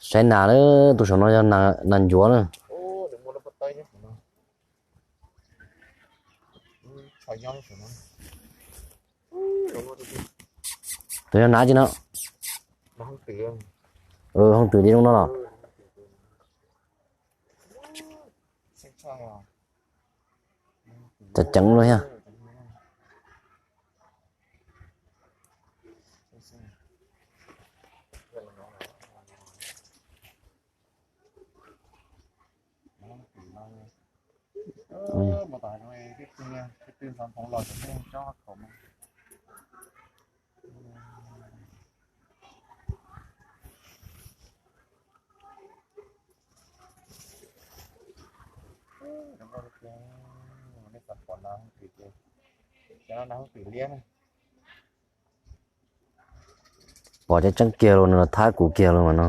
Saib nas, tus saum no yog nas ncuav na. Tus yog nas tsi no? Hooj twm li zoo no los? Tseem ceev lawm thiab. Pom tseeb tseeb kiag los no, thab kuv kiag los mas no.